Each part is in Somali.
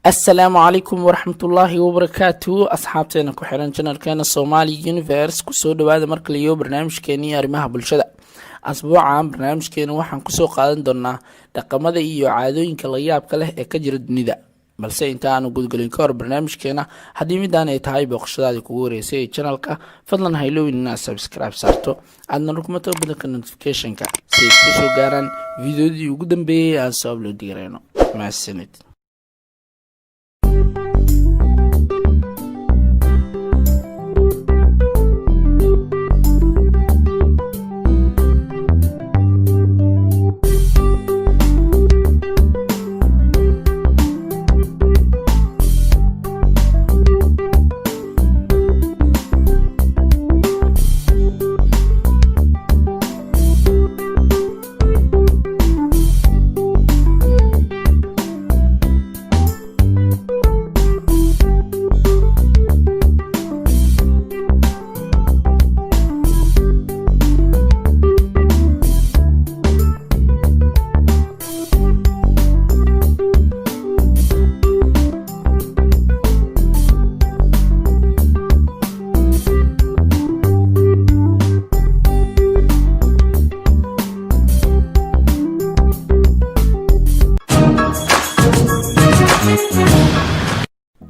Asalaamu calaykum waraxmatullaahi wabarakaatu. Asxaabteena ku xiran channelkeena Somali Universe, kusoo dhawaada markaliyo barnaamijkeenii arrimaha bulshada. Asbuucan barnaamijkeena waxaan kusoo qaadan doonaa dhaqamada iyo caadooyinka layaabka leh ee ka jira dunida. Balse inta aanu gudgelin ka hor barnaamijkeena, haddii midaan ay tahay booqashadaadii kugu horeysay ee channelka, fadlan haylowin inaad subscribe saarto, aadna rukumato badanka notificationka si ay kusoo gaaraan videodii ugu dambeeyey aan soo upload gareyno. Mahadsanid.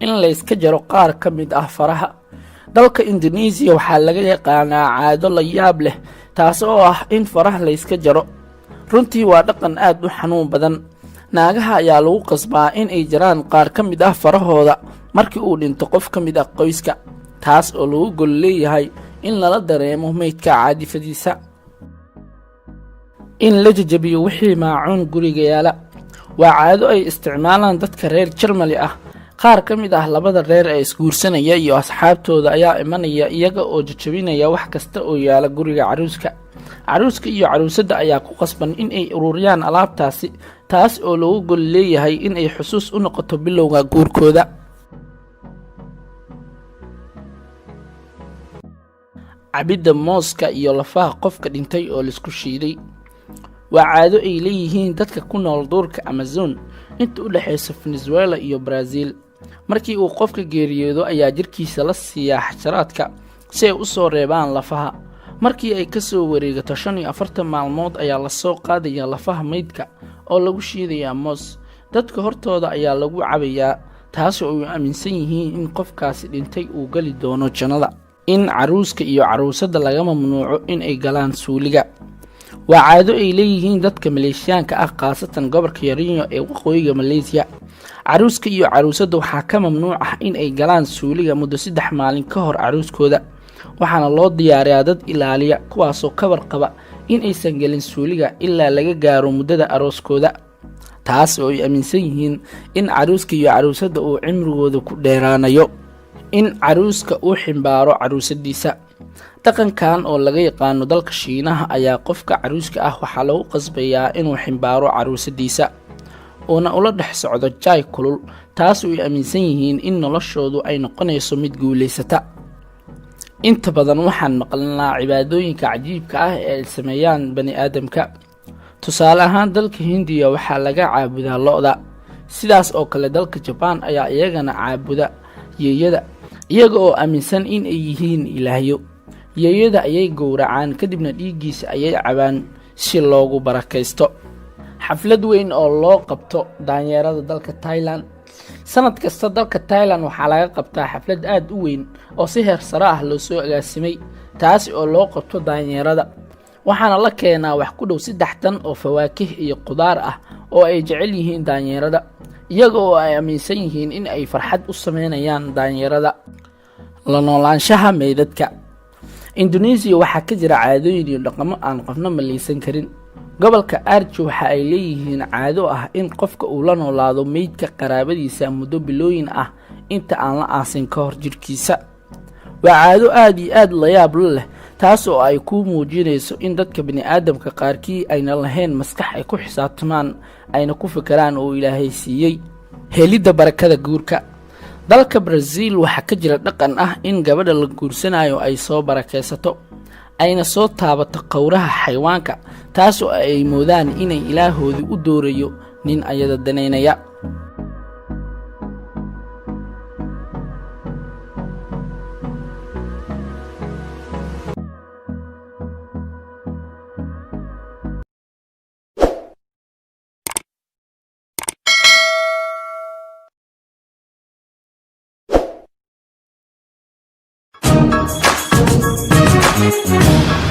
In layska jaro qaar ka mid ah faraha. Dalka Indonesiya waxaa laga yaqaanaa caado la yaab leh, taas oo ah in faraha layska jaro. Runtii waa dhaqan aad u xanuun badan. Naagaha ayaa lagu qasbaa in ay jaraan qaar ka mid ah farahooda markii uu dhinto qof ka mid ah qoyska, taas oo lagu gol leeyahay in lala dareemo meydka caadifadiisa. In la jajabiyo wixii maacuun guriga yaala waa caado ay isticmaalaan dadka reer Jarmali ah. Qaar ka mid ah labada reer ee isguursanaya iyo asxaabtooda ayaa imanaya iyaga oo jajabinaya wax kasta oo yaala guriga caruuska. Caruuska iyo caruusadda ayaa ku qasban in ay ururiyaan alaabtaasi, taas oo lagu gol leeyahay in ay xusuus u noqoto bilowga guurkooda. Cabidda mooska iyo lafaha qofka dhintay oo laisku shiiday waa caado ay leeyihiin dadka ku nool duurka Amazon inta u dhexaysa Venezuela iyo Brazil. Markii uu qofka geeriyoodo ayaa jirkiisa la siiyaa xasharaadka si ay u soo reebaan lafaha. Markii ay ka soo wareegato 45 maalmood ayaa lasoo qaadayaa lafaha meydka oo lagu shiidayaa moos. Dadka hortooda ayaa lagu cabayaa, taas oo ay aaminsan yihiin in qofkaasi dhintay uu geli doono jannada. In caruuska iyo caruusadda laga mamnuuco in ay galaan suuliga waa caado ay leeyihiin dadka Maleeshiyaanka ah, khaasatan gobolka Yariño ee waqooyiga Maleysiya. Caruuska iyo caruusadda waxaa ka mamnuuc ah in ay galaan suuliga muddo 3 maalin ka hor caruuskooda, waxaana loo diyaariyaa dad ilaaliya, kuwaasoo ka warqaba in aysan gelin suuliga ilaa laga gaaro muddada arooskooda, taas oo ay aaminsan yihiin in caruuska iyo caruusadda uu cimrigooda ku dheeraanayo. In caruuska uu ximbaaro caruusadiisa, dhaqankan oo laga yaqaano dalka Shiinaha, ayaa qofka caruuska ah waxaa lagu qasbayaa inuu ximbaaro caruusadiisa uuna ula dhex socdo jaay kulul, taas oo ay aaminsan yihiin in noloshoodu ay noqonayso mid guulaysata. Inta badan waxaan maqalnaa cibaadooyinka cajiibka ah ee ay sameeyaan bani aadamka. Tusaale ahaan, dalka Hindiya waxaa laga caabudaa lo'da. Sidaas oo kale dalka Jabaan ayaa iyagana caabuda yeeyada, iyaga oo aaminsan in ay yihiin ilaahyo. Yeeyada ayay gowracaan, kadibna dhiiggiisa ayay cabaan si loogu barakaysto. Xaflad weyn oo loo qabto daanyeerada dalka Tailan. Sanad kasta dalka Tailan waxaa laga qabtaa xaflad aad u weyn oo si heer sare ah loo soo agaasimay, taasi oo loo qabto daanyeerada. Waxaana la keenaa wax ku dhow 3 tan oo fawaakih iyo qudaar ah oo ay jecel yihiin daanyeerada, iyaga oo ay aaminsan yihiin in ay farxad u sameynayaan daanyeerada. La noolaanshaha meydadka. Indonesiya waxaa ka jira caadooyin iyo dhaqamo aan qofna maleysan karin. Gobolka Arji waxa ay leeyihiin caado ah in qofka uu la noolaado meydka qaraabadiisa muddo bilooyin ah inta aan la aasin ka hor jirhkiisa. Waa caado aad iyo aad layaab la leh, taas oo ay ku muujinayso in dadka bini'aadamka qaarkii ayna lahayn maskax ay ku xisaabtamaan ayna ku fikiraan oo Ilaahay siiyey. Helidda barakada guurka. Dalka Brazil waxaa ka jira dhaqan ah in gabadha la guursanayo ay soo barakaysato ayna soo taabato qowraha xayawaanka, taas oo ay moodaan inay ilaahoodii u doorayo nin ayada danaynaya. Thank you.